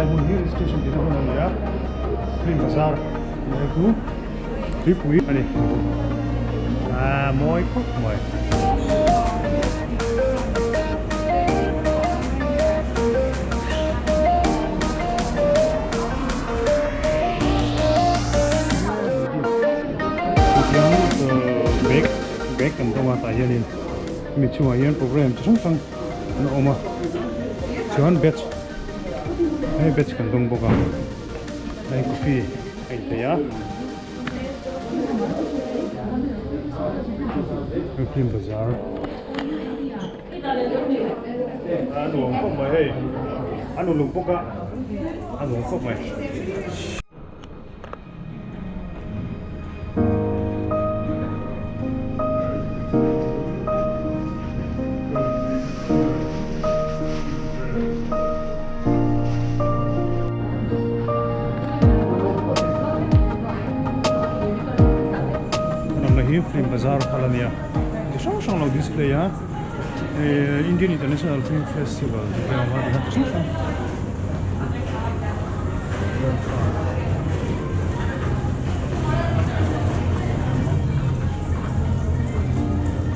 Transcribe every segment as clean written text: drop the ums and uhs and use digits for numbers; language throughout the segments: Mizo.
hmun hi registration tihna hmun a ni a film bazar hmel chu tuipui a ni aaa mawi khawp mai. Tiang bag bag kan dawng a tah hianin hemi chhungah hian program chi hrang hrang an awm a chuan batch hei batch kan dawng bawk a hei coffee a in thei a hei film bazar a nuam khawp mai hei a nuluk bawk a a nuam khawp mai. Hi film bazar kha la nia chi hrang hrang lo display a Indian International Film Festival tih te a awm a tikhan chi hrang hrang.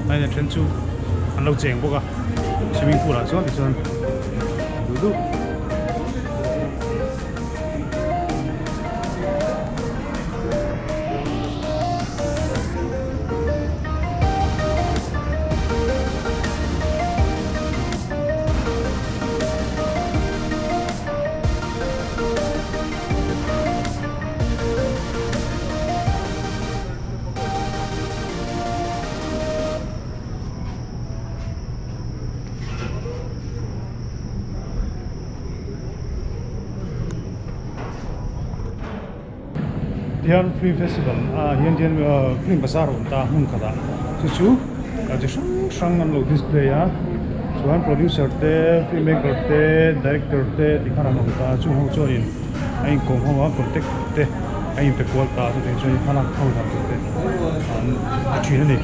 Hei a then chu an lo cheng bawk a swimming pool ah chuan tichuan duh duh. Tihian film festival ah hian hian film bazar a awm ta hmun khatah chu chu chi hrang hrang an lo display a chuan producer te film maker te director te tikhan an awm ta chung ho chuanin a inkawm ho a contact te a inpe kual ta chutiang chuan thlalak ho dan tur te an ti thin a ni.